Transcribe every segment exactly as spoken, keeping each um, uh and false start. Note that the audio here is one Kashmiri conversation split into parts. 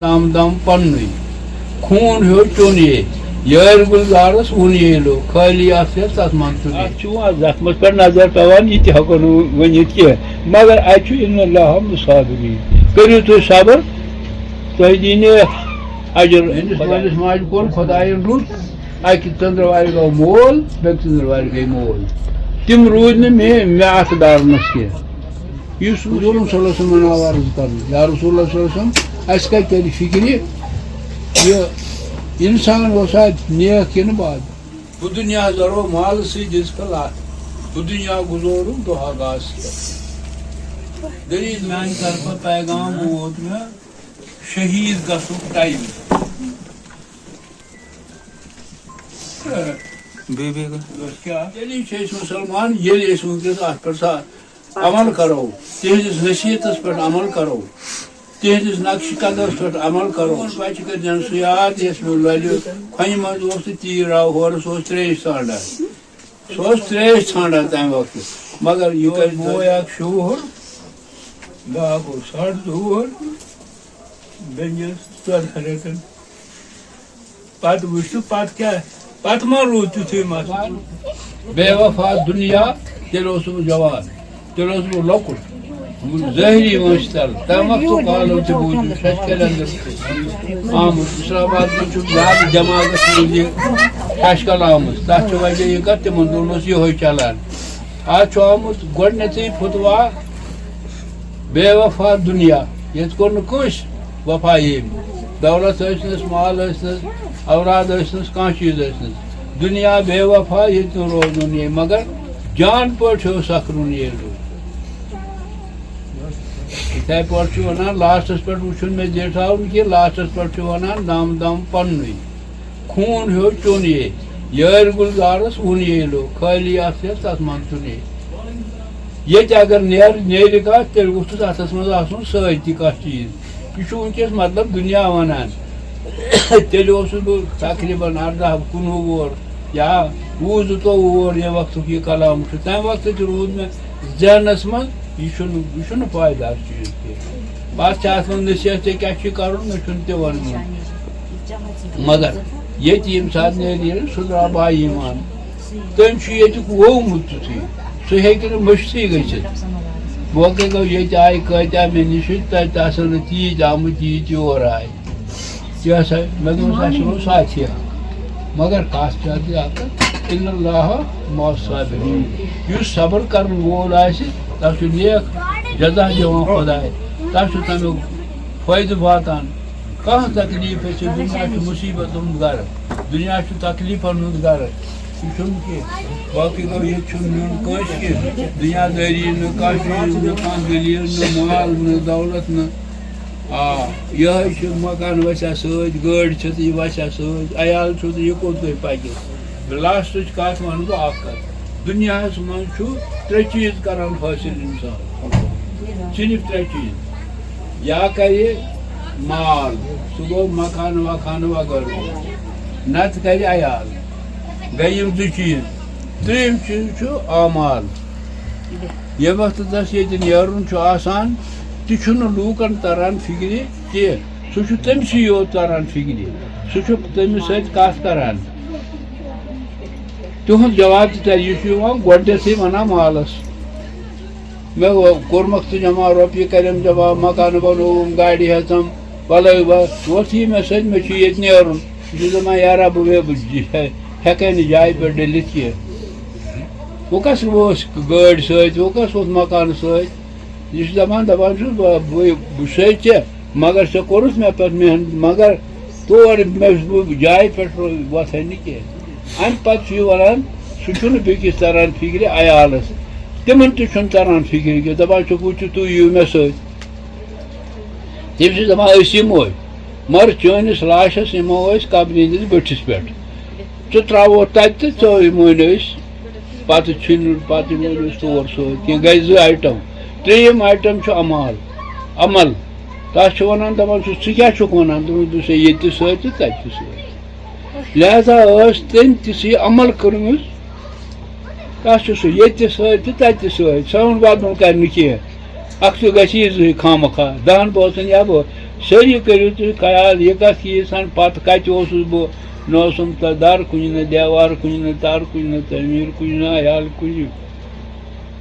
تام دم پننُے۔ خوٗن ہیوٚر چوٚن یے، یٲرۍ گُلزارس ووٚن یے لو، خٲلی آسہِ تتھ منٛز تُلے۔ اتھ چھُ وۄنۍ زخمس پٮ۪ٹھ نظر پٮ۪وان، یہِ تہِ ہٮ۪کو نہٕ ؤنِتھ کینٛہہ، مگر اتہِ چھُ ان اللہ مع الصابرین۔ کٔرِو تُہۍ صبر، تۄہہِ دی نیک اجر۔ أمِس مٲلِس ماجہِ کوٚر خۄدایَن رُت، اکہِ ژٔنٛدٕروارِ گوٚو مول، بیٚکہِ ژٔنٛدٕروارِ گٔے مول۔ تِم روٗدۍ نہٕ مےٚ، مےٚ اتھ ڈرنس کینٛہہ۔ یُس رسول صلی اللہ علیہ وسلم مناوان اوس کرُن، یا رسول اللہ صلی اللہ علیہ وسلم، اسہِ کتہِ ترِ فکرِ، یہِ انسان اوسا نیک کِنہٕ بد؟ بہٕ دُنیا زرو مال سۭتۍ دِژ پھِل اتھ، بہٕ دُنیا گُزورُم دۄہا گاسہٕ کھٮ۪تھ۔ دٔلیٖل میانہِ طرفہٕ پیغام ووت مےٚ، شہیٖد گژھُک ٹایم۔ بیٚیہِ، بیٚیہِ گوٚو۔ کیٛاہ؟ تیٚلی چھِ أسۍ مُسلمان، ییٚلہِ أسۍ وٕنکیٚس اَتھ پٮ۪ٹھ سا عمل کرو، تِہنٛدِس نصیحتس پٮ۪ٹھ عمل کرو، تِہنٛدِس نقشہِ قدمس پٮ۪ٹھ عمل کرو۔ بچہِ کٔرۍزٮ۪ن سُہ یاد، یَس مےٚ لۄلہِ کھۄنہِ منٛز اوس تہٕ تیٖر آو ہورٕ، سُہ اوس ترٛیش ژھانٛڈان۔ سُہ اوس ترٛیش ژھانٛڈان تَمہِ وقتہٕ۔ مگر یہِ اوس کَرِ بوے اکھ شُوہُر، بیٛاکھ گوٚو ساڑ ژُوُہُر، بیٚنہِ ٲس ژۄدہَن رٮ۪تن۔ پتہٕ وٕچھتہٕ پتہٕ کیٛاہ، پتہٕ ما روٗد تیُتھُے مسلہٕ؟ بے وفا دُنیا، تیٚلہِ اوسُس بہٕ جوان، تیٚلہِ اوسُس بہٕ لۄکُٹ، ظٲہری وٲنٛسہِ تل۔ تَمہِ وقتُک حالو تہِ بوٗزِو، ششکٮ۪ن اندر آمُت۔ اسلام آباد منٛز چھُ زیادٕ دٮ۪ماغس منٛز یہِ ششکل آمٕژ۔ تَتھ چھُ وجہ یہِ کَتھ، تِمن دۄہن اوس یِہوٚے چلان۔ آز چھُ آمُت گۄڈٕنیتھٕے فتوا، بے وفا دُنیا، ییٚتہِ کوٚر نہٕ کٲنٛسہِ وفا ییٚمۍ۔ دولت ٲسۍ نَس، مال ٲسۍ نَس، اولاد ٲسۍ نَس، کانٛہہ چیٖز ٲسۍ نَس۔ دُنیا بے وفا، ییٚتہِ نہٕ روزُن ییٚمۍ، مگر جان پٲٹھۍ اوس سکھ روٚن ییٚلہِ روٗد۔ یِتھَے پٲٹھۍ چھُ وَنان، لاسٹَس پٮ۪ٹھ وٕچھُن مےٚ زیٹھراوُن کینٛہہ، لاسٹَس پٮ۪ٹھ چھُ وَنان، دَم دَم پَننُے۔ خوٗن ہیوٚر چوٚن یے، یٲرۍ گُلزارَس ووٚن یے لو، خٲلی آسہِ ہا تَتھ منٛز ژھُن یے۔ ییٚتہِ اگر نیر-، نیرِ کانٛہہ، تیٚلہِ گوٚژھُس اَتھَس منٛز آسُن سۭتۍ تہِ کانٛہہ چیٖز۔ یہِ چھُ وٕنکیٚس مطلب دُنیا وَنان۔ تیٚلہِ اوسُس بہٕ تقریٖباً اَرداہ کُنوُہ وُہُر یا وُہ زٕتووُہ وُہُر، ییٚمہِ وقتُک یہِ کلام چھُ۔ تَمہِ وقتہٕ تہِ روٗد مےٚ ذہنَس منٛز، یہِ چھُنہٕ، یہِ چھُنہٕ پایدار چیٖز کینٛہہ۔ بَس چھِ اَتھ منٛز نصیحت، ژےٚ کیٛاہ چھُے کَرُن، مےٚ چھُنہٕ تہِ وَنُن۔ مگر ییٚتہِ ییٚمہِ ساتہٕ نیرِ، ییٚلہِ سُہ درٛاو با ایٖمان۔ تٔمۍ چھُ ییٚتیُک ووٚومُت تیُتھُے، سُہ ہیٚکہِ نہٕ مٔشتھٕے گٔژھِتھ۔ وۄنۍ گوٚو ییٚتہِ آیہِ کۭتیٛاہ مےٚ نِش، تَتہِ آسَن نہٕ تیٖتۍ آمٕتۍ، ییٖتۍ یور آے۔ کیٛاہ سا، مےٚ دوٚپمَس، اَسہِ اوس ساتھی اَکھ، مگر کَتھ چھِ اَتھ یہِ اَکھ، اِنَّ اللہِ مَعَ الصابرین۔ یُس صبر کَرَن وول آسہِ، تَس چھُ نیک جزا دِوان خۄداے، تَس چھُ تَمیُک فٲیدٕ واتان۔ کانٛہہ تکلیٖف چھِ، دُنیا چھُ مُصیٖبتَن ہُنٛد گَرٕ، دُنیا چھُ تکلیٖفَن ہُنٛد گَرٕ۔ یہِ چھُنہٕ کینٛہہ۔ باقٕے گوٚو، ییٚتہِ چھُنہٕ نیُن کٲنٛسہِ کینٛہہ۔ دُنیا دٲری نہٕ، کانٛہہ چیٖز نہٕ، کانٛہہ دٔلیٖل نہٕ، مال نہٕ، دولت نہٕ۔ آ، یِہوٚے چھُ مکان وَسہِ ہا سۭتۍ، گٲڑۍ چھِ تہٕ یہِ وَسہِ ہا سۭتۍ، عیال چھُ تہٕ یہِ کوٚت تُہۍ پَکہِ؟ لاسٹٕچ کَتھ وَنہٕ بہٕ اَکھ کَتھ۔ دُنیاہَس منٛز چھُ ترٛےٚ چیٖز کَران حٲصِل اِنسان۔ صرف ترٛےٚ چیٖز۔ یا کَرِ مال، سُہ گوٚو مکان وکان وغٲرٕ، نَتہٕ کَرِ عیال۔ گٔے یِم زٕ چیٖز۔ ترٛیٚیِم چیٖز چھُ اعمال۔ ییٚمہِ وقتہٕ تَس ییٚتہِ نیرُن چھُ آسان، تہِ چھُنہٕ لوٗکَن تَران فِکرِ کینٛہہ۔ سُہ چھُ تٔمسٕے یوت تَران فِکرِ۔ سُہ چھُ تٔمِس سۭتۍ کَتھ کَران۔ تِہُنٛد جواب تہِ تَرِ۔ یہِ چھُ یِوان گۄڈٕنٮ۪تھٕے وَنان مالَس۔ مےٚ و-، کوٚرمَکھ ژٕ جمع، رۄپیہِ کَرٮ۪م جمع، مکانہٕ بَنووُم، گاڑِ ہٮ۪ژٕم، پَلَے بَس۔ ووٚتھ یہِ مےٚ سۭتۍ، مےٚ چھُ ییٚتہِ نیرُن۔ یہِ چھُ دَپان، یارا، بہٕ بیٚہہ، بہٕ ہٮ۪کَے نہٕ جایہِ پٮ۪ٹھ ڈٔلِتھ کینٛہہ۔ وۄنۍ کَس اوس گٲڑۍ سۭتۍ، وۄنۍ کَس اوس مکانہٕ سۭتۍ؟ یہِ چھُ دَپان، دَپان چھُس، بہٕ، بہٕ، بہٕ چھُسَے ژےٚ، مگر ژےٚ کوٚرُتھ مےٚ پٮ۪ٹھ محنت، مگر تور مےٚ چھُس بہٕ جایہِ پٮ۪ٹھ رو-، وۄتھَے نہٕ کینٛہہ۔ اَمہِ پَتہٕ چھُ یہِ وَنان، سُہ چھُنہٕ بیٚکِس تَران فِکرِ عیالَس، تِمَن تہِ چھُنہٕ تَران فِکرِ کینٛہہ، دَپان چھُکھ، وٕچھِو، تُہۍ یِیِو مےٚ سۭتۍ۔ تٔمِس چھِ دَپان، أسۍ یِموے، مگر چٲنِس لاشَس یِمو أسۍ قبرِ ہِنٛدِس بٔٹھِس پٮ۪ٹھ۔ ژٕ ترٛاوو تَتہِ تہٕ ژٕ یِموے نہٕ أسۍ۔ پَتہٕ ژھٕنۍ، پَتہٕ یِموے نہٕ أسۍ تور سۭتۍ کینٛہہ۔ گٔے زٕ آیٹَم۔ ترٛیٚیِم آیٹَم چھُ عمال، عمل۔ تَتھ چھِ وَنان، دَپان چھُس، ژٕ کیٛاہ چھُکھ وَنان؟ دوٚپمَس، بہٕ چھُسَے ییٚتہِ تہِ سۭتۍ تہٕ تَتہِ تہِ سۭتۍ۔ لہذا ٲس تٔمۍ تِژھٕے عمل کٔرمٕژ۔ تَس چھُ سُہ ییٚتہِ تہِ سۭتۍ تہٕ تَتہِ تہِ سۭتۍ، سرٛان وَدُن کَرِ نہٕ کینٛہہ۔ اَکھ چھُ گژھِ یہِ زٕے خامہ خواہ، دَہَن بٲژَن یا بٲ-، سٲری کٔرِو تُہۍ خیال، یہِ کَتھ یہِ ییٖژہَن پَتہٕ کَتہِ اوسُس بہٕ، نہ اوسُم تَتھ دَر کُنہِ، نہ دیوار کُنہِ، نہ تَر کُنہِ، نہ تعمیٖر کُنہِ، نہ عیال کُنہِ۔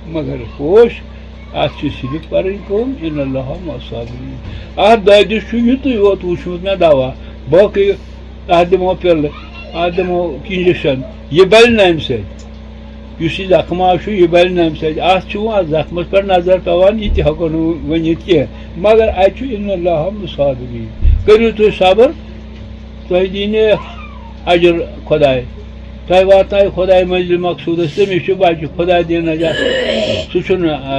مگر پوش، اَتھ چھِ صرف پَرٕنۍ کٲم، ان اللہ مع الصابرین۔ اَتھ دٲدِس چھُ یُتُے یوت وُچھمُت مےٚ دوا، باقٕے اَتھ دِمو پِلہٕ، اَتھ دِمو injection، یہِ بَلہِ نہٕ اَمہِ سۭتۍ۔ یُس یہِ زخم آو چھُ، یہِ بَلہِ نہٕ اَمہِ سۭتۍ۔ اَتھ چھُ وۄنۍ اَتھ زخمَس پٮ۪ٹھ نظر پٮ۪وان، یہِ تہِ ہٮ۪کو نہٕ ؤنِتھ کینٛہہ۔ مگر اَتہِ چھُ ان اللہ مع الصابرین۔ کٔرِو تُہۍ صبر، تۄہہِ دِنہِ اجر خۄداے۔ تۄہہِ واتنایہِ خۄداے منزلہِ مقصوٗدس، تٔمِس چھُ بچہِ خۄداے دِنہٕ نجات۔ سُہ چھُنہٕ، آ،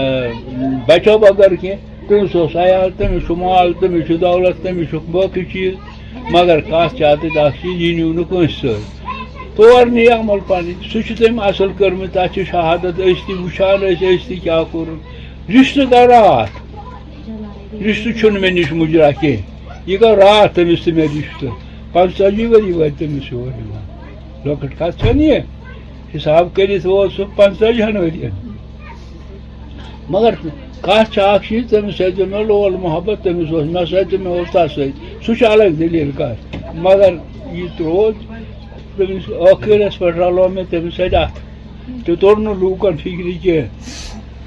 بچو بغٲر کینٛہہ۔ تٔمِس اوس عیال، تٔمِس چھُ مال، تٔمِس چھُ دولت، تٔمِس چھُ باقٕے چیٖز۔ مگر کتھ چھِ اتٮ۪تھ اکھ چیٖز، یہِ نیوٗ نہٕ کٲنٛسہِ سۭتۍ۔ تور نِیہِ عمل پنٕنۍ۔ سُہ چھُ تٔمۍ اصل کٔرمٕژ، تتھ چھِ شہادت، أسۍ تہِ وٕچھان، أسۍ، أسۍ تہِ کیٛاہ کوٚرُن۔ رشتہٕ دار راتھ۔ رشتہٕ چھُنہٕ مےٚ نِش مُجرا کینٛہہ۔ یہِ گوٚو راتھ تٔمِس تہٕ مےٚ رشتہٕ۔ پنٛژتٲجی ؤری وٲتۍ تٔمِس یور یِوان۔ لۄکٕٹ کتھ چھَنہٕ یہِ۔ حساب کٔرِتھ ووت سُہ پنٛژتٲجِہَن ؤرِین۔ مگر کتھ چھِ اکھ چیٖز، تٔمِس سۭتۍ اوس مےٚ لول محبت، تٔمِس اوس مےٚ سۭتۍ تہٕ مےٚ اوس تَس سۭتۍ۔ سُہ چھُ الگ دٔلیٖل کتھ۔ مگر یہِ ترٛوو تٔمِس، ٲخرس پٮ۪ٹھ رلوو مےٚ تٔمِس سۭتۍ اتھٕ۔ تہِ توٚر نہٕ لوٗکن فِکرِ کینٛہہ۔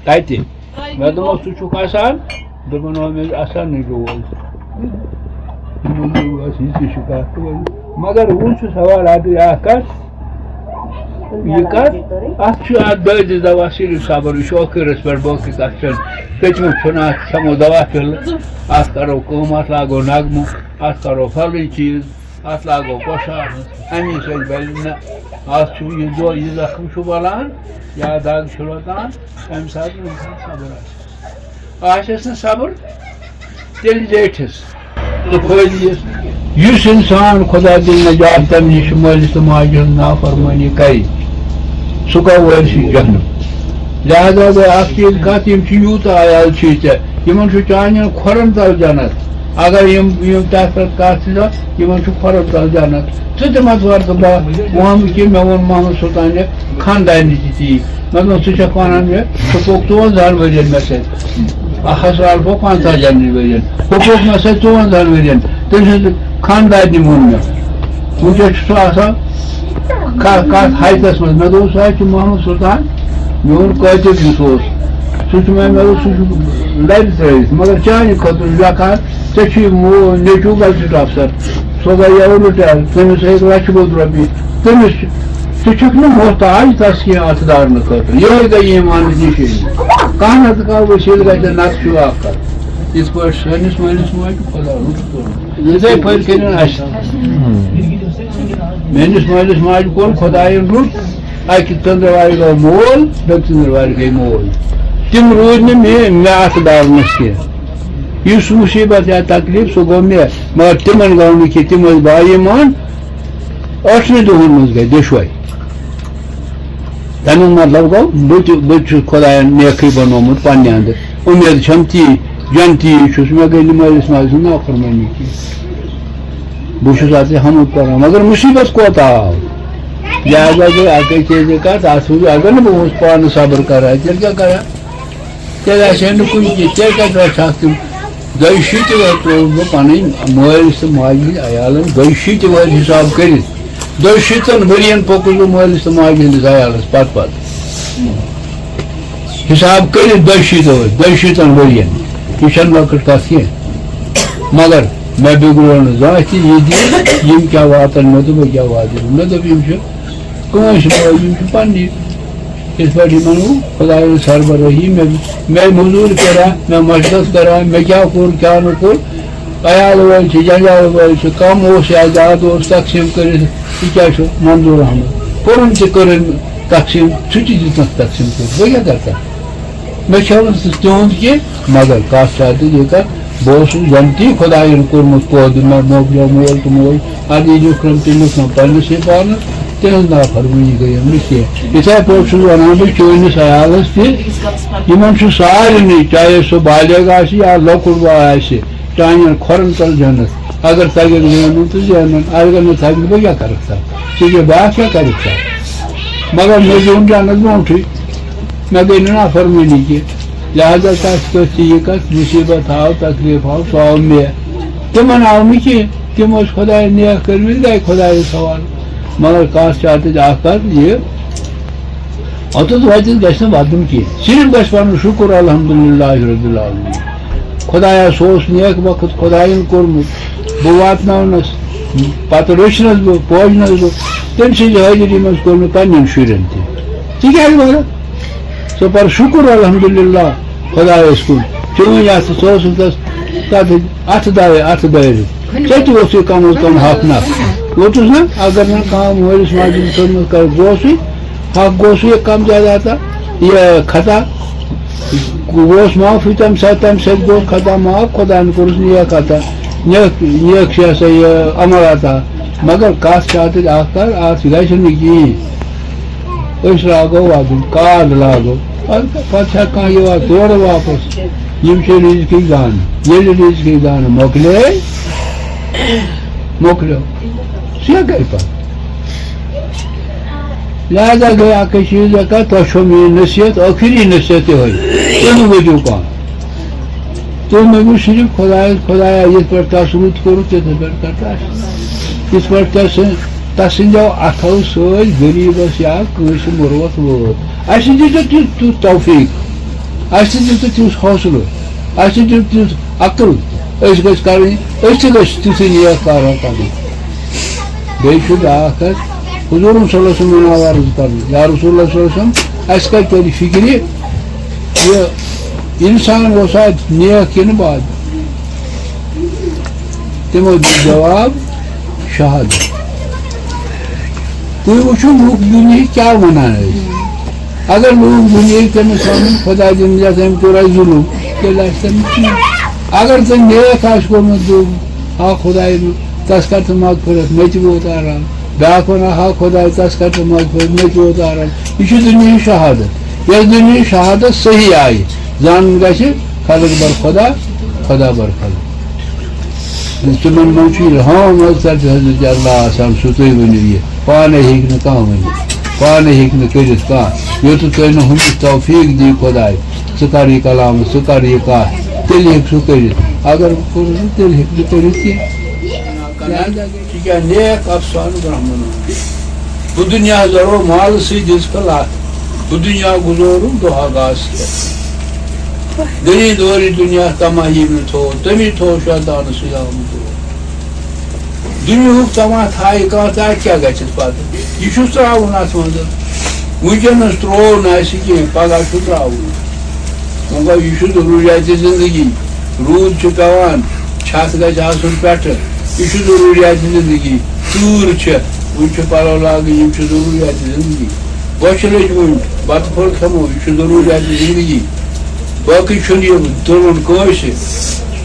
کتہِ؟ مےٚ دوٚپمَس، "ژٕ چھُکھ اَسان؟" دوٚپُن، "آ، مےٚ چھُ اَسان نہٕ لول۔" یِمَن دوٚپ، "بس، یہِ تہِ چھُ کَتھ تہٕ وۄنۍ۔" مگر وۄنۍ چھُ سوال اَتھ اَکھ کَتھ، یہِ کَتھ، اَتھ چھُ اَتھ دٲدِس دَوا صرف صبر، یہِ چھُ ٲخرَس پٮ۪ٹھ، باقٕے کَتھ چھَنہٕ۔ تٔتۍ منٛز چھُنہٕ اَتھ کھٮ۪مو دَوا پھِرلہٕ، اَتھ کَرو کٲم، اَتھ لاگو نغمہٕ، اَتھ کَرو فَلٲنۍ چیٖز۔ اَتھ لاگو پۄشاک، اَمی سۭتۍ بَلہِ نہٕ۔ اَتھ چھُ یہِ دۄہ، یہِ زخم چھُ بَلان، یا دَگ چھِ روزان، اَمہِ ساتہٕ نہٕ اِنسان صبر آسہِ۔ آسٮ۪س نہٕ صبر، تیٚلہِ زیٹھِس تہٕ پھٔلۍ یِس۔ یُس اِنسان خۄدا دِنہٕ نجات تَمہِ نِش مٲلِس تہٕ ماجہِ ہٕنٛز نافرمٲنی کَرِ، سُہ گوٚو وٲرِثِ جہنم۔ لہذا گٔے اَکھ چیٖز کَتھ، یِم چھِ یوٗتاہ عیال چھِ ژےٚ، یِمَن چھُ چانٮ۪ن کھۄرَن تَل جنت۔ اگر یِم، یِم تَتھ پٮ۪ٹھ کَتھ چھِ سۄ، یِمَن چھُ کھۄرَن تَل جنت۔ ژٕ تہِ مَتھ وَر تہٕ بہٕ وَنہٕ کہِ مےٚ ووٚن محمد سُلطانہِ خانٛدارنہِ تہِ تی۔ مےٚ دوٚپ، "ژٕ چھَکھ وَنان مےٚ، ژٕ پوٚک ژُوَنزاہَن ؤرِیَن مےٚ سۭتۍ۔ اَکھ ہَتھ سال پوٚک پنٛژاہَن ؤرِیَن۔ ہُہ پوٚک مےٚ سۭتۍ ژُوَنزاہَن ؤرِیَن۔" تٔمۍ سٕنٛزِ خانٛدارنہِ ووٚن مےٚ۔ وٕنکیٚس چھُ سُہ آسان کَتھ، کَتھ ہایٹَس منٛز۔ مےٚ دوٚپ، "سُہ حظ چھُ محمد سُلطان، میون قٲتِل یُس اوس۔ سُہ چھُ مےٚ، مےٚ دوٚپ، سُہ چھُ لَرِ ترٛٲوِتھ، مگر چانہِ خٲطرٕ لیکھان، ژےٚ چھُے مو-، نیٚچوٗ گزٹِڈ افسر، سُہ گوٚو یَوٕ رِٹایَر، تٔمِس ٲسۍ لَچھِ بوٚد رۄپیہِ، تٔمِس چھُ، ژٕ چھُکھ نہٕ محتاج تَس کینٛہہ اَتھ دارنہٕ خٲطرٕ، یِہوٚے گٔے ایٖمانٕچ نِشٲنی۔ کانٛہہ نَتہٕ کانٛہہ وسیٖلہٕ گژھِ نَتہٕ چھُ آخر۔" یِتھ پٲٹھۍ سٲنِس مٲلِس ماجہِ خۄدا رُت کوٚرمُت۔ یِتھَے پٲٹھۍ کٔرِن اَسہِ۔ میٛٲنِس مٲلِس ماجہِ کوٚر خۄدایَن رُت، اَکہِ ژٔنٛدٕروارِ گوٚو مول، بیٚکہِ ژٔنٛدٕروارِ گٔے موج۔ تِم روٗدۍ نہٕ مےٚ، مےٚ اَتھ ڈَرنَس کینٛہہ۔ یُس مُصیٖبت یا تکلیٖف، سُہ گوٚو مےٚ، مگر تِمَن گوٚو نہٕ کینٛہہ، تِم ٲسۍ باایمان۔ ٲٹھنٕے دۄہَن منٛز گٔے دۄشوَے۔ تَمیُک مطلب گوٚو، بہٕ تہِ، بہٕ تہِ چھُس خۄدایَن نیکٕے بنومُت پنٛنہِ اَندٕ۔ اُمید چھَم تی، جنتی چھُس، مےٚ گٔے نہٕ مٲلِس ماجہِ ہٕنٛز نافرمٲنی کینٛہہ۔ بہٕ چھُس اَتھ حمد پَران، مگر مُصیٖبت کوتاہ آو؟ لہذا گٔے اَکٕے چیٖزٕے کَتھ، اَتھ وٕچھ، اگر نہٕ بہٕ اوسُس پانہٕ صبر کَران، تیٚلہِ کیٛاہ کَران؟ تیٚلہِ آسہِ ہے نہٕ کُنہِ تہِ، تیٚلہِ کَتہِ رَٹہٕ ہاکھ تِم؟ دۄیہِ شیٖتہِ وَرِ ترٛووُس بہٕ پَنٕنۍ مٲلِس تہٕ ماجہِ ہٕنٛدۍ عیالَن، دۄیہِ شیٖتہِ وَرِ حِساب کٔرِتھ۔ دۄیہِ شیٖتَن ؤرِیَن پوٚکُس بہٕ مٲلِس تہٕ ماجہِ ہٕنٛدِس عیالَس پَتہٕ پَتہٕ۔ حِساب کٔرِتھ دۄیہِ شیٖتہِ وَرِ، دۄیہِ شیٖتَن ؤرِیَن۔ یہِ چھَنہٕ لۄکٕٹ کَتھ کینٛہہ۔ مگر مےٚ بِگڑو نہٕ زانٛہہ تہِ یہِ دِل، یِم کیٛاہ واتَن مےٚ تہٕ بہٕ کیٛاہ واتہٕ یِمَن۔ مےٚ دوٚپ، یِم چھِ کٲنٛسہِ مٲلۍ، یِم چھِ پنٛنی۔ یِتھ پٲٹھۍ یِمن ووٚن، خۄدایَس سربرٲہی، مےٚ، مےٚ موٚزوٗرۍ کَران، مےٚ مَشقت کَران، مےٚ کیٛاہ کوٚر، کیٛاہ نہٕ کوٚر۔ عیال وٲلۍ چھِ، جنجال وٲلۍ چھِ، کَم اوس یا زیادٕ اوس، تقسیٖم کٔرِتھ، یہِ کیٛاہ چھُ منظوٗر احمد؟ پوٚرُن تہِ کٔرٕن تقسیٖم، سُہ تہِ دِژٕنَکھ تقسیٖم کٔرِتھ، بہٕ کیٛاہ کَرٕ تَتھ؟ مےٚ کھیوٚو نہٕ سُہ تِہُنٛد کینٛہہ، مگر کَتھ چھِ اَتہِ یہِ کَتھ، بہٕ اوسُس جنتی، خۄدایَن کوٚرمُت پٲدٕ، مےٚ مۄکلیو مول تہٕ موج، اَدٕ یہِ لیوٚکھرَم تہِ لیوٚکھرَم پنٛنِسٕے پانَس، تِہٕنٛز نافرمٲنی گٔیَم نہٕ کینٛہہ۔ یِتھَے پٲٹھۍ چھُس وَنان بہٕ چٲنِس عیالَس تہِ، یِمَن چھُ سارنٕے، چاہے سُہ بالغ آسہِ یا لۄکُٹ بوے آسہِ، چانٮ۪ن کھۄرَن تَل جنت۔ اگر تَگٮ۪کھ زینُن تہٕ زینَن، اگر نہٕ تَگہِ، بہٕ کیٛاہ کَرَکھ تَتھ؟ ژٕ کیٛاہ، بہٕ کیٛاہ کَرَکھ تَتھ؟ مگر مےٚ زیوٗن جنت برونٛٹھٕے، مےٚ گٔے نہٕ نافرمٲنی کینٛہہ۔ لہذا تَس کٔژ تہِ یہِ کَتھ، مُصیٖبت آو، تکلیٖف آو، سُہ آو مےٚ۔ تِمن آو نہٕ کینٛہہ، تِم ٲسۍ خۄدایَس نیک کٔرمٕتۍ، گٔے خۄدایَس حوالہٕ۔ مگر کَتھ چھِ اَتھ اَکھ کَتھ یہِ، اوٚتَتھ وٲتِتھ گژھِ نہٕ وَدُن کینٛہہ، صرف گژھِ پَنُن شُکُر الحمدللہ رب العالمین۔ خۄدایا، سُہ اوس نیک وقت خۄدایَن کوٚرمُت، بہٕ واتناونَس، پَتہٕ رٔچھنَس بہٕ، پوجنَس بہٕ، تٔمۍ سٕنٛزِ حٲضری منٛز کوٚر مےٚ پنٛنٮ۪ن شُرٮ۪ن تہِ۔ ژٕ کیٛازِ وَنان؟ ژٕ پَر شُکُر الحمدللہ خۄدایَس کُن۔ چٲنۍ اَتھٕ، ژٕ اوسُکھ تَس تَتھ اَتھٕ دارِ، اَتھٕ دٲرِتھ۔ ژےٚ تہِ اوسُے کم از کم حق نہ۔ ووتُس نہ، اگر نہٕ کانٛہہ مٲلِس ماجہِ ہٕنٛز خدمت کَرِ، گوٚو سُے حق، گوٚو سُے کم زیادہ تہٕ یہِ خطا۔ گوس معافی تَمہِ ساتہٕ، تَمہِ سۭتۍ گوس خطا معاف، خۄدایَن کوٚرُس نیک عطا، نیک، نیک چھِ یہِ ہسا یہِ عمل عطا۔ مگر کَتھ چھِ اَتھ اَکھ کَتھ، اَتھ گژھِ نہٕ کِہیٖنۍ۔ أسۍ لاگو وَدُن، کاد لاگو۔ پَتہٕ، پَتہٕ چھا کانٛہہ یِوان تورٕ واپَس؟ یِم چھِ رِزقٕے دانہٕ۔ ییٚلہِ رِزقٕے دانہٕ مۄکلے، مۄکلیو۔ سُہ کیٛاہ کَرِ پَتہٕ؟ لہذا گٔے اَکٕے چیٖز، کَتھ تۄہہِ چھو میٛٲنۍ نصیحت، ٲخری نصیحت یِہوٚے۔ تُہۍ مہٕ ؤنِو کانٛہہ۔ تُہۍ مہٕ ؤنِو صرف خۄدایَس، خۄدایا، یِتھ پٲٹھۍ تَس رُت کوٚرُتھ، تِتھَے پٲٹھۍ کَر تَس۔ یِتھ پٲٹھۍ تَس، تَس سٕنٛدیو اَتھو سۭتۍ غریٖبَس یا کٲنٛسہِ مُروَتھ وٲت۔ اَسہِ دِتُکھ تیُتھ، تیُتھ توفیٖق۔ اَسہِ تہِ دِتُکھ تیُتھ حوصلہٕ۔ اَسہِ تہِ دیُت تیُتھ عقل۔ أسۍ گٔژھۍ کَرٕنۍ، أسۍ تہِ گٔژھۍ تیُتھُے نیک کارا کَرٕنۍ۔ بیٚیہِ چھُ بیٛاکھ اَکھ، حضوٗرن صلی اللہ علیہ وسلم مناوان عرض کَرُن، یا رسول اللہ صلی اللہ علیہ وسلم، اَسہِ کَتہِ تَرِ فِکرِ، یہِ اِنسان اوسا نیک کِنہٕ بد؟ تِمو دیُت جواب، شہادت۔ تُہۍ وٕچھِو، لوٗکھ دُنیاہٕکۍ کیٛاہ وَنان ٲسۍ۔ اگر لوٗکھ دُنیاہٕکۍ تٔمِس وَنَن، خۄدا دِنہٕ یَتھ أمۍ کوٚر اَسہِ ظُلُم، تیٚلہِ آسہِ تٔمِس ٹھیٖک۔ اگر تٔمۍ نیک آسہِ کوٚرمُت ظُلُم، ہا خۄداے، تَس کَر ژٕ مغفرت، مےٚ تہِ ووت آرام۔ بیٛاکھ وَنان، ہا خۄداے، تَس کَر ژٕ مغفرت، مےٚ تہِ ووت آرام۔ یہِ چھُ دُنیاہٕچ شہادت۔ یۄس دُنیاہٕچ شہادت صحیح آیہِ، زانُن گژھِ، خلق بر خۄدا، خۄدا بر خلق۔ تِمن منٛز چھُ الہام از طرفِ حضرت اللہ آسان، سُہ تُہۍ ؤنِو یہِ۔ پانے ہیٚکہِ نہٕ کانٛہہ ؤنِتھ، پانے ہیٚکہِ نہٕ کٔرِتھ کانٛہہ۔ یوٚتَتھ تۄہہِ نہٕ ہُمِس توفیٖق دِیہِ خۄداے، ژٕ کر یہِ کلام، ژٕ کر یہِ کتھ، تیٚلہِ ہیٚکہِ سُہ کٔرِتھ۔ اگر کوٚرُس نہٕ، تیٚلہِ ہیٚکہِ نہٕ کٔرِتھ کینٛہہ۔ ژٕ کیٛاہ نیک افسانہٕ برہمنو۔ بہٕ دُنیا زرو مال سۭتۍ دِژ کلاتھ۔ بہٕ دُنیا گُزورُم دۄہا گاس کھٮ۪تھ۔ دٔری دورِ دُنیا تما ییٚمۍ نہٕ تھوو، تٔمی تھوو شیطانہٕ سۭتۍ آمُت دور۔ دُنیاہُک تما تھایہِ کانٛہہ تہٕ اَتہِ کیٛاہ گژھٮ۪س پتہٕ؟ یہِ چھُس ترٛاوُن اَتھ منٛز۔ وٕنکٮ۪نَس ترٛوو نہٕ اَسہِ کینٛہہ، پگاہ چھُ ترٛاوُن۔ وۄنۍ گوٚو، یہِ چھُ ضروٗریاتِ زندگی۔ روٗد چھُ پٮ۪وان، چھَتھ گژھِ آسُن پٮ۪ٹھٕ۔ یہِ چھُ ضروٗریاتِ زندگی۔ تۭر چھےٚ، وٕنہِ چھِ پَلو لاگٕنۍ، یِم چھِ ضروٗریاتِ زندگی۔ بۄچھِ لٔج وٕنہِ، بَتہٕ پھوٚل کھٮ۪مو، یہِ چھُ ضروٗریاتِ زندگی۔ باقٕے چھُنہٕ یہِ تُلُن کٲنٛسہِ۔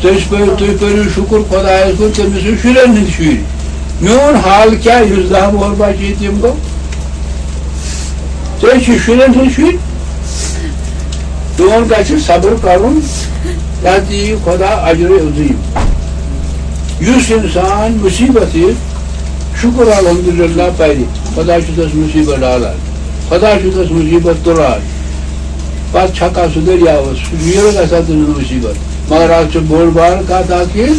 تُہۍ پٔرِو، تُہۍ پٔرِو شُکُر خۄدایَس کُن، تٔمِس چھِ شُرٮ۪ن ہٕنٛدۍ شُرۍ۔ میون حال کیٛاہ، یُس دَہ وُہَر بَچہِ ییٚتیٖم گوٚو؟ تُہۍ چھِو شُرٮ۪ن ہٕنٛدۍ شُرۍ۔ تِمن گژھِ صبر کرُن، تتھ دِیہِ خۄدا اجرِ عظیٖم۔ یُس انسان مصیبت یِتھ، شُکر الحمدللہ پرِ، خۄدا چھُ تس مصیبت ڈالان، خۄدا چھُ تس مصیبت تُلان۔ پتہٕ چھکان سُہ دٔریاوس، سُہ نیرُن گژھان تٔمِس مصیبت۔ مگر اتھ چھِ بٔڑ بار کتھ اکھ یہِ،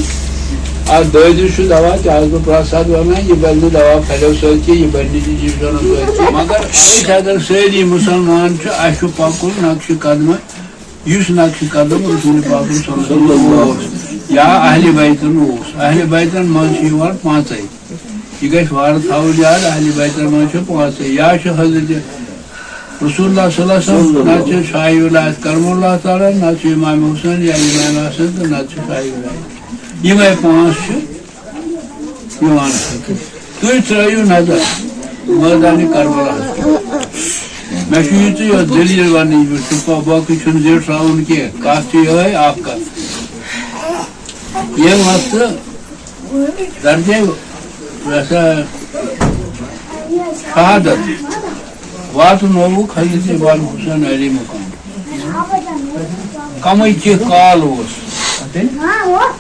اتھ دٲدِس چھُ دوا، تہِ آسہٕ بہٕ پرٛٮ۪تھ ساتہٕ ونان، یہِ بنہِ نہٕ دوا پھلٮ۪و سۭتۍ کینٛہہ، یہِ بنہِ نہٕ انجیکشنو سۭتۍ کینٛہہ۔ مگر أسۍ اگر سٲری مُسلمان چھِ، اَسہِ چھُ پَکُن نقشہِ قدمہٕ، یُس نقشہِ قدم رسول پاکن صلی اللہ علیہ وسلم اوس یا اہلِ بیتن اوس۔ اہلِ بیتن منٛز چھِ یِوان پانٛژے۔ یہِ گژھِ وارٕ تھاوُن یاد، اہلِ بیتن منٛز چھِ پانٛژے۔ یا چھُ حضرت رسول اللہ صلی اللہ علیہ وسلم، نتہٕ چھِ شاہ ولایت کرم اللہ تعالیٰ، نتہٕ چھُ امام حسین یا امام حسن، تہٕ نتہٕ چھُ شاہ ولایت۔ یِمے پانٛژھ چھِ یِوان۔ تُہۍ ترٲیِو نظر مٲدانِ کربلاہَس پٮ۪ٹھ۔ مےٚ چھُ یِژٕے یوت دٔلیٖل وَنٕنۍ، یہِ چھُ با-، باقٕے چھُنہٕ زیٹھراوُن کینٛہہ۔ کَتھ چھِ یِہوٚے اَکھ کَتھ۔ ییٚمہِ وقتہٕ درجے، یہِ ہسا، شہادت واتنووُکھ حضرت امام حسین علیہ مقام۔ کمٕے کینٛہہ کال اوس۔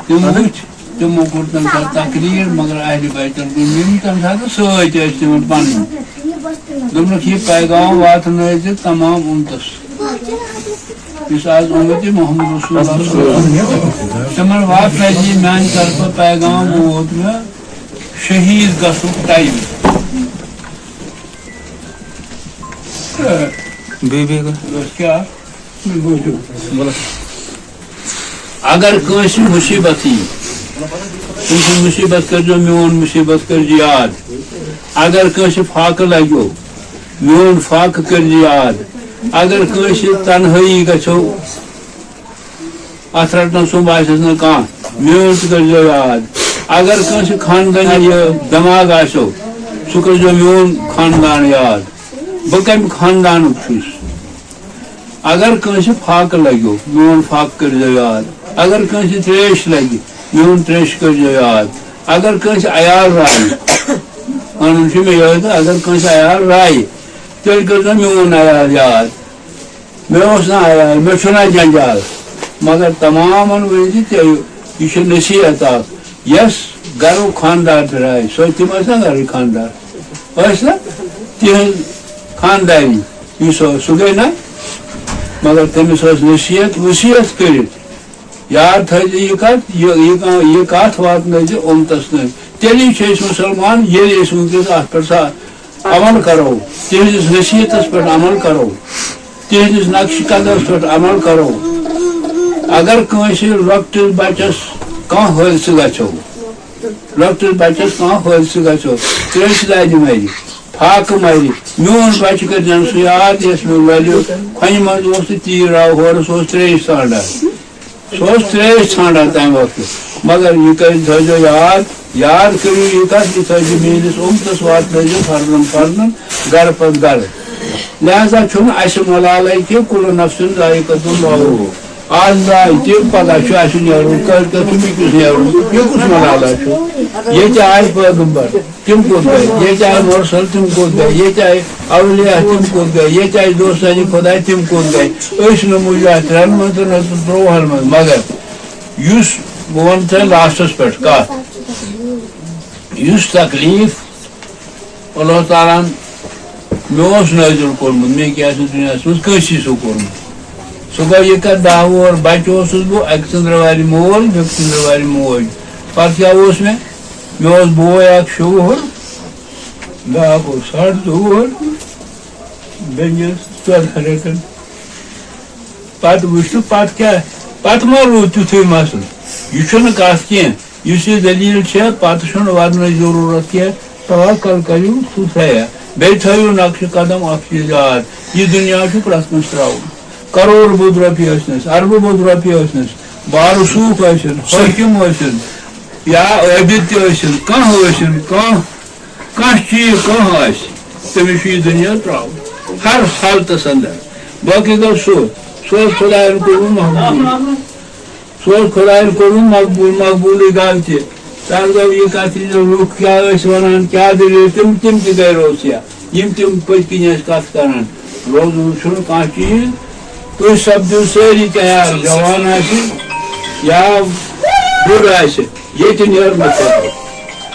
تِم وٕچھ، تِمو کوٚر تَمہِ ساتہٕ تقریر، مگر اہلِ بیتن گوٚو نِم تَمہِ ساتہٕ سۭتۍ ٲسۍ تِمن پنٕنۍ۔ دوٚپنکھ، یہِ پیغام واتنٲیزِ تمام اُمتس۔ یُس آز اُمتی محمد رسول اللہ صلی اللہ علیہ وسلم، تِمن واتنٲوزِ میانہِ طرفہٕ پیغام ووت مےٚ شہیٖد گژھُک ٹایم۔ بیٚیہِ، بیٚیہِ کانٛہہ؟ بس کیٛاہ؟ اگر کٲنٛسہِ مُصیٖبت یی، تٔمۍ سٕنٛز مُصیٖبت کٔرۍزیو، میون مُصیٖبت کٔرۍزِ یاد۔ اگر کٲنٛسہِ فاقہٕ لگیو، میون فاقہٕ کٔرۍزِ یاد۔ اگر کٲنٛسہِ تنہٲیی گژھو، اتھ رٹنس سُمب آسٮ۪س نہٕ کانٛہہ، میون تہِ کٔرۍزیو یاد۔ اگر کٲنٛسہِ خاندٲنی یہِ دٮ۪ماغ آسیو، سُہ کٔرۍزیو میون خاندان یاد۔ بہٕ کمہِ خاندانُک چھُس؟ اگر کٲنٛسہِ فاقہٕ لگیو، میون فاقہٕ کٔرۍزیو یاد۔ اگر کٲنٛسہِ تریش لگہِ، میون تریش کٔرۍزیو یاد۔ اگر کٲنٛسہِ عیال رایہِ، ونُن چھُ مےٚ یِہوٚے تہٕ اگر کٲنٛسہِ عیال رایہِ، تیٚلہِ کٔرۍزیو میون عیال یاد۔ مےٚ اوس نہٕ عیال، مےٚ چھُنہ جنجال، مگر تمامن ؤنۍ زِ ژےٚ، یہِ چھِ نصیحت اکھ، یۄس گرُک خاندار تہِ رایہِ، سۄ تِم ٲسۍ نہ گرٕکۍ خاندار، ٲسۍ نہ تِہنٛز خانداری، یُس اوس، سُہ گٔے نہ، مگر تٔمِس ٲس نصیحت وصیت کٔرِتھ۔ یاد تھٲیزِ یہِ کتھ، یہِ، یہِ کا-، یہِ کتھ واتنٲیزِ اُمتس تام۔ تیٚلی چھِ أسۍ مُسلمان، ییٚلہِ أسۍ وٕنکیٚس اتھ پٮ۪ٹھ سا-، عمل کرو، تِہنٛدِس نصیحتس پٮ۪ٹھ عمل کرو، تِہنٛدِس نقش قدمس پٮ۪ٹھ عمل کرو۔ اگر کٲنٛسہِ لۄکٹِس بچس کانٛہہ حٲدثہٕ گژھو، لۄکٹِس بچس کانٛہہ حٲدثہٕ گژھو، تریشہِ دادِ مرِ، فاقہٕ مرِ، میون بچہِ کٔرۍزٮ۪ن سُہ یاد، یس مےٚ لۄلہِ کھۄنہِ منٛز اوس تہٕ تیٖر آو ہورٕ، سُہ اوس تریش ژھانٛڈان۔ سُہ اوس تریش ژھانٛڈان تمہِ وقتہٕ۔ مگر یہِ کٔرۍ تھٲیزیو یاد، یاد کٔرِو یہِ کتھ، یہِ تھٲیزِ میٲنِس اُمتس واتنٲیزِ فرضن فرضن، گرٕ پتہٕ گرٕ۔ لہذا چھُنہٕ اسہِ ملالے کینٛہہ، کُلُ نفسن ذائقۃ الموت۔ آز درٛاے تِم، پگاہ چھُ اسہِ نیرُن، کٲلۍ کٮ۪تھ چھُ بیٚکِس نیرُن۔ یہِ کُس ملالہ چھُ؟ ییٚتہِ آے پیغمبر، تِم کوٚت گٔے؟ ییٚتہِ آے مرسل، تِم کوٚت گٔے؟ ییٚتہِ آے اولیاء، تِم کوٚت گٔے؟ ییٚتہِ آے دوستانِ خۄداے، تِم کوٚت گٔے؟ أسۍ نہٕ موٗجوٗد ترٛٮ۪ن منٛز تہٕ نہ تہٕ ترٛۆوُہن منٛز، مگر یُس بہٕ وَنہٕ تۄہہِ لاسٹَس پٮ۪ٹھ کَتھ، یُس تکلیٖف اللہ تعالیٰ ہَن مےٚ اوس نٲزِل کوٚرمُت، مےٚ کیٛاہ آسہِ نہٕ دُنیاہَس منٛز کٲنٛسی سُہ کوٚرمُت۔ سُہ گوٚو یہِ کَتھ، دَہ وُہَر بَچہٕ اوسُس بہٕ، اَکہِ ژٔنٛدرٕ وارِ مول، بیٚکہِ ژٔنٛدرٕ وارِ موج۔ پَتہٕ کیٛاہ اوس مےٚ؟ مےٚ اوس بوے اَکھ شُوہُر، بیٛاکھ اوس ساڑ ژوٚوُہَر، بیٚنہِ ٲس ژۄدہَن رٮ۪تَن۔ پَتہٕ وٕچھِو، پَتہٕ کیٛاہ، پَتہٕ ما روٗد تیُتھُے مسلہٕ؟ یہِ چھُنہٕ کَتھ کینٛہہ۔ یُس یہِ دٔلیٖل چھےٚ، پَتہٕ چھُنہٕ وَدنٕچ ضروٗرت کینٛہہ۔ توکل کٔرِو، سُہ سیاہ۔ بیٚیہِ تھٲیِو نقشہِ قدم اَکھ چیٖز یاد، یہِ دُنیا چھُ پرٛٮ۪تھ کانٛہہ ترٛاوُن۔ کَرور بوٚد رۄپیہِ ٲسِنَس، اَربہٕ بوٚد رۄپیہِ ٲسِنَس، بارٕ صوٗف ٲسِن، حٲکِم ٲسِن، یا عٲبِد تہِ ٲسِن، کانٛہہ ٲسِن، کانٛہہ، کانٛہہ چیٖز، کانٛہہ آسہِ، تٔمِس چھُ یہِ دُنیا ترٛاوُن۔ ہر حالتَس اندر۔ باقٕے گوٚو سُہ، سُہ اوس خۄدایَن کوٚرمُت محبوٗب۔ سُہ اوس خۄدایَن کوٚرمُت مقبوٗل، مقبوٗلٕے گوٚو تہِ۔ تَتھ گوٚو یہِ کَتھ، یہِ لُکھ کیٛاہ ٲسۍ وَنان، کیٛاہ دٔلیٖل، تِم، تِم تہِ گٔے روسیا۔ یِم تِم پٔتۍ کِنۍ ٲسۍ کَتھ کَران۔ روزُن چھُنہٕ کانٛہہ چیٖز۔ تُہۍ سَپدِو سٲری تیار، جوان آسہِ یا بُڈٕ آسہِ، ییٚتہِ نیرنہٕ خٲطرٕ۔